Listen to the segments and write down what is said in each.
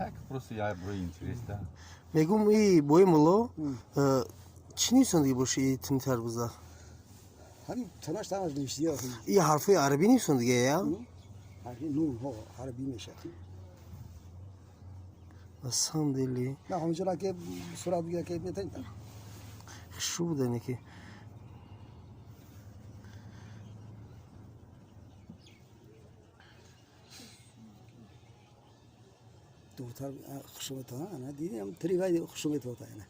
Как просто я бро интерес да. Мегум и бои мулло чӣ нивисондагӣ боши и тини тарбуза? Ҳамин танаш танаш навиштиги охи. И ҳарфҳои арабӣ нивисондагӣ я? Ҳарфи нунҳо арабӣ мешавад. На самом деле. На ҳаминҷора ки сурат бигира ки метавонӣ. Хушрӯ будане ки. Дуртар хушумета ана дидем три вай хушумета ана.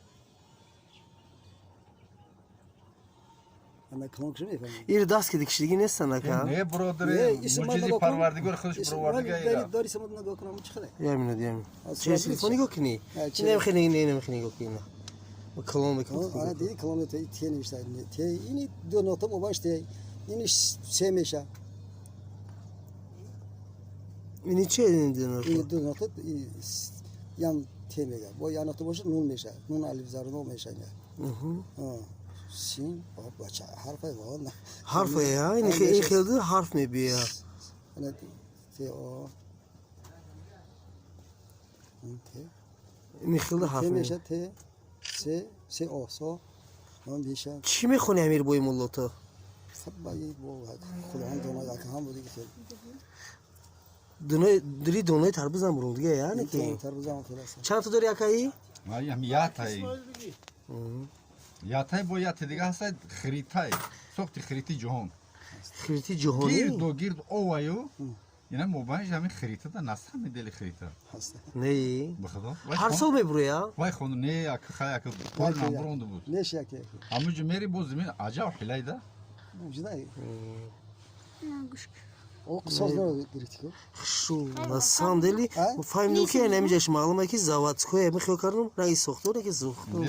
Ана клон куши мефаҳмам. Ир даст ки дикишдагӣ нестан ака? Не бродере, муҷизи парвардигор худаш баровардига. Дори само нигоҳ кунам чӣ хеле? Я минут, я минут. Через телефон нигоҳ кунӣ? Инам хеле, инам хеле нигоҳ кунӣ. Клон мекунӣ. Ана диди клон те те навишта. Те ини ду нота мобаш те ини се меша. Ини че ини ду нота? Ини ду нота ям те мега. Бо я нота боша нун меша. Нун алиф зарно меша. Син бача ҳарфе во. Ҳарфе я ини хеле хеле ҳарф мебия. Ана те о те ини хеле ҳарф меша те се се о со он меша. Чӣ мехони амир бои мулло то? Худованд донад ака ҳам буди хел. Дунои дури донаи тарбузам бурун дига я не ки? Тарбузам хел аст. Чанд то дори акаи? Ам ятай. Ятай бо яте дига ҳаста хритай. Сохти хрити ҷаҳон. Хрити ҷаҳонӣ? Гирду гирд оваю. Ина мобайнш ҳамин хрита да насами дели хрита. Не. Ба худо. Ҳар сол мебурӯя? Вай хон не як хай як пор намбуронду буд. Не шак як. Ҳамуҷо мери боз замин аҷаб ҳилай да. Ҷидай. О қисос дорад гирифти ку? Шу, на самом деле, фаҳмидем ки ин ҳамиҷаш маълуме ки заводское мехел кардам, ранги сохтор ки сохтор.